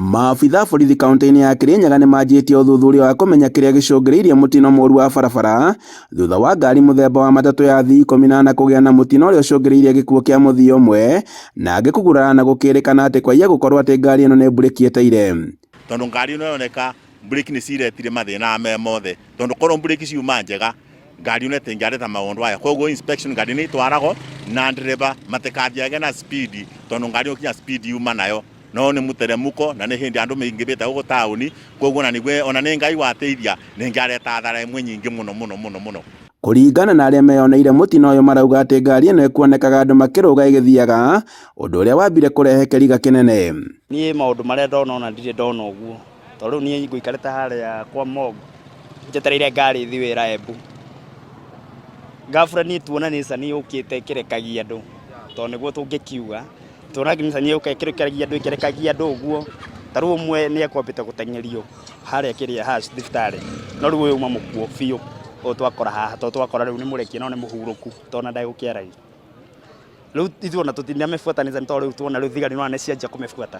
Maabitha a borithi kaunti-inĩ ya Kirinyaga nĩmanjĩtie ũthuthuria wa kũmenya kĩrĩa gĩcũngĩrĩirie mũtino mũru wa barabara thutha wa ngari mũthemba wa matatũ ya athii 14 kũgĩa na mũtino ũrĩa ũcũngĩrĩirie gĩkuũ kĩa mũthii ũmwe na angĩ kũgurara na gũkĩrĩkana atĩ kwaiya gũkorwo atĩ ngari ĩno nĩ mburĩki ĩteire. Tondũ ngari ĩno yoneka mburĩki nĩ ciretire mathĩna me mothe, tondũ korwo mburĩki ciuma njega ngari ĩno ĩtingĩareta maũndũ aya. Koguo inspection ngari nĩ itwaragwo na ndereba matikathiage na speed, tondũ ngari ũkinya speed yuma nayo no nĩ mũteremuko na nĩ hĩndĩ andũ maingĩbĩte gũkũ taũni, koguo ona nĩguo ona nĩ Ngai wateithia nĩngĩareta hathara ĩmwe nyingĩ mũno mũno mũno mũno. Kũringana na arĩa meyoneire mũtino ũyũ marauga atĩ ngari ĩno ĩkuonekaga andũ makĩrũga ĩgĩthiaga, ũndũ ũrĩa wambire kũrehe kĩriga kĩnene. Niĩ maũndũ marĩa ndona ona ndirĩ ndona ũguo, tondũ rĩu niĩ ngũikarĩte harĩa kwa morgue njetereire ngari ĩthiĩ wĩra Embu. Ghafla niĩ tuona Nissan yũkĩte ĩkĩrekagia andũ, tondũ nĩguo tũngĩkiuga. Tuona Nissan yũka ĩkĩrekagia andũ ĩkĩrekagia andũ ũguo, ta rĩu ũmwe nĩ ekwambĩte gũteng'erio harĩa kĩrĩa haha thibitarĩ, no rĩu ũyũ auma mũkuo biũ, ũyũ twakora haha, tondũ twakora rĩu nĩ mũrekie no nĩ mũhurũku, tondũ ona ndegũkĩaragia. Rĩu ithuĩ ona tũtinamĩbuata Nissan tondũ rĩu tuona rĩu thigari nĩwona nĩcianjia kũmĩbuata.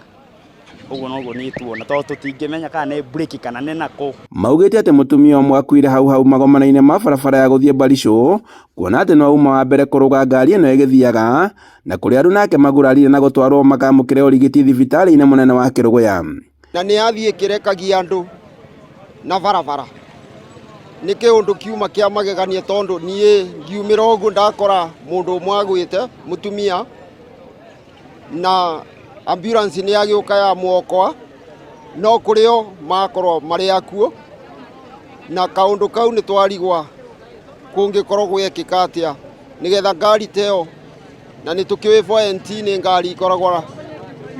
Ũguo noguo niĩ tuona tondũ tũtingĩmenya kana nĩ mburĩki kana nĩ nakũ. Maugĩte atĩ mũtumia ũmwe akuire hau hau magomano-inĩ ma barabara ya gũthiĩ Barisũ, kuona atĩ no auma wa mbere kũrũga ngari ĩno ĩgĩthiaga, na kũrĩa andũ nake magurarire na gũtwarwo makamũkĩre ũrigiti thibitarĩ-inĩ mũnene wa Kĩrũgũya. Na nĩ yathiĩ ĩkĩrekagia andũ na barabara. Nĩ kĩũndũ kiuma kĩa magegania tondũ niĩ ngiumĩra ũguo ndakora mũndũ ũmwe agwĩte mũtumia na ambulance nĩ yagĩũka ya muokoa no kũrĩ o makorwo marĩ akuũ na kaũndũ kau nĩ twarigwa kũngĩkorwo gwekĩka atĩa nĩgetha ngari ta ĩyo na nĩ tũkĩũĩ 4NT nĩ ngari ikoragwo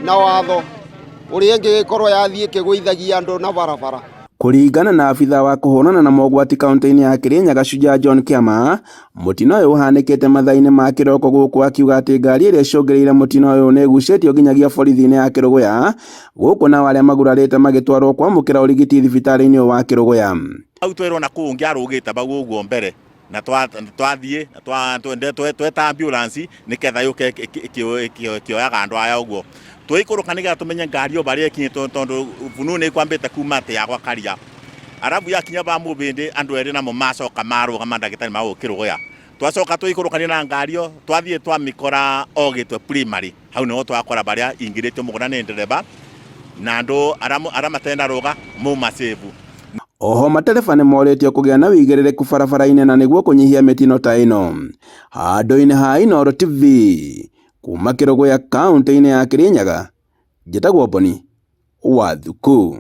na watho ũrĩa ĩngĩgĩkorwo yathiĩ ĩkĩgũithagia andũ na barabara. Kũringana na abithaa wa kũhũrana na mogwati kaunti-inĩ ya Kirinyaga Shujaa John Kĩama, mũtino ũyũ ũhanĩkĩte mathaa-inĩ ma kĩroko gũkũ akiuga atĩ ngari ĩrĩa ĩcũngĩrĩire mũtino ũyũ nĩ ĩgucĩtio nginyagia borithi-inĩ ya Kĩrũgũya gũkũ nao arĩa magurarĩte magĩtwarwo kwamũkĩra ũrigiti thibitarĩ-inĩ ũyũ wa Kĩrũgũya. Hau twerwo na kũu ũngĩ arũgĩte bau ũguo mbere na twathiĩ tweta ambulance nĩketha yũke ĩkĩoyaga andũ aya ũguo. Twaikũrũka nĩgetha tũmenye ngari ĩyo barĩa ĩkinyĩte tondũ fununu nĩ ĩkwambĩte kuma atĩ ya gwa Karia. Arabu yakinya ba Mũbĩndĩ andũ erĩ namo macoka marũgama ndagĩtarĩ ma gũkũ Kĩrũgũya. Twacoka twaikũrũkania na ngari ĩyo twathiĩ twamĩkora o Gĩtwe Primary. Hau nĩho twakora barĩa ingĩrĩtio mũgũnda nĩ ndereba na andũ arĩa matenda rũga mauma safe. Oho matereba nĩ morĩtio kũgĩa na wĩigĩrĩrĩku barabara-inĩ na nĩguo kũnyihia mĩtino ta ĩno. Handũ-inĩ ha Inooro TV, kuma Kĩrũgũya kaũntĩ-inĩ ya Kĩrĩnyaga, njĩtagwo Boni wa Thuku.